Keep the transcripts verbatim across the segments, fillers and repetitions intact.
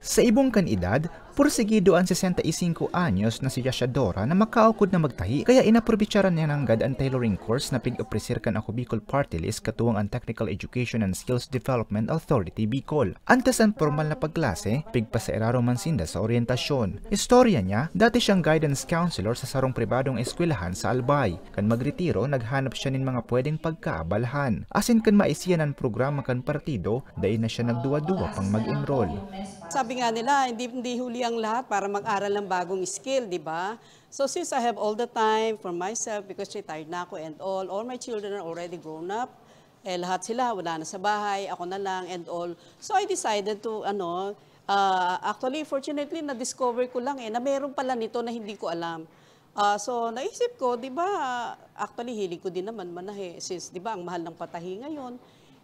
Sa ibong kan edad, pursigido an sesenta y cinco anyos na si Yashadora na makaukod na magtahi, kaya inaprobetsaran niya nanggad an tailoring course na pig-opreser kan Ako Bicol Party List katuwang an Technical Education and Skills Development Authority Bicol. Antes an pormal na pagklase, pigpasairarom man sinda sa oryentasyon. Istorya niya, dati siyang guidance counselor sa sarong pribadong eskwelahan sa Albay. Kan magretiro, naghanap siya nin mga pwedeng pagkaabalahan. Asin kan maisiyan an programa kan partido, dai na siya nagduwa-duwa pang mag-enroll. Sabi nga nila, hindi, hindi huli ang lahat para mag-aral ng bagong skill, di ba? So since I have all the time for myself, because retired na ako and all, all my children are already grown up, eh, lahat sila wala na sa bahay, ako na lang and all. So I decided to, ano, ah, actually, fortunately, na-discover ko lang eh, na meron pala nito na hindi ko alam. Ah, so naisip ko, di ba, actually, hilig ko din naman manahi. Since, di ba, ang mahal ng patahi ngayon,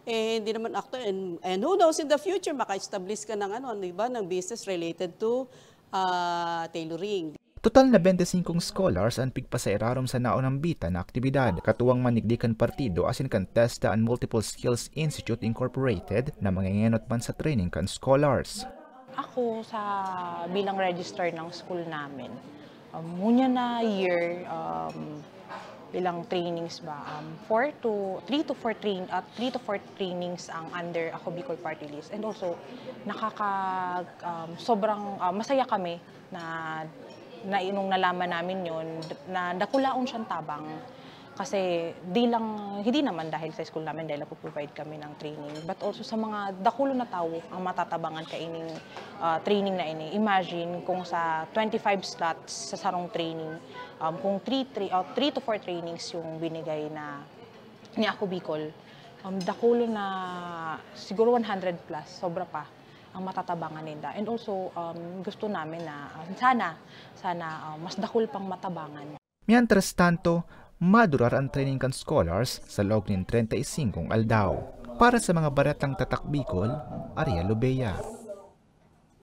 eh, hindi naman actually, and, and who knows in the future, maka-establish ka ng, ano, di ba, ng business related to ah, tailoring. Total na twenty-five scholars an pigpasairarom sa naonambitan na aktibidad, katuwang manigdi kan partido asin kan TESDA an Multiple Skills Institute Incorporated na mangengenot man sa training kan scholars. Ako sa bilang register ng school namin, um, ngunyan na year, um, ilang trainings ba? Um, four to, three to four train-, ah, three to four trainings ang under Ako Bicol Party List. And also, nakaka-, um, sobrang, ah, masaya kami na, na nung nalaman namin yun, na dakulaon siyang tabang. Kasi di lang, hindi naman dahil sa school namin, dahil nagpo-provide kami ng training, but also sa mga dakulon na tawo ang matatabangan kaining, ah, training na ini. Imagine kung sa twenty-five slots sa sarong training, um, kung three, three, ah, three to four trainings yung binigay na ni Ako Bicol, um, dakulon na siguro one hundred plus, sobra pa ang matatabangan ninda. And also, um, gusto namin na, ah, sana, sana, ah, mas dakul pang matabangan. Mientras tanto, madurar an training kan scholars sa laog nin treinta y cinco aldaw. Para sa mga baretang Tatak Bicol, Ariel Lobeya.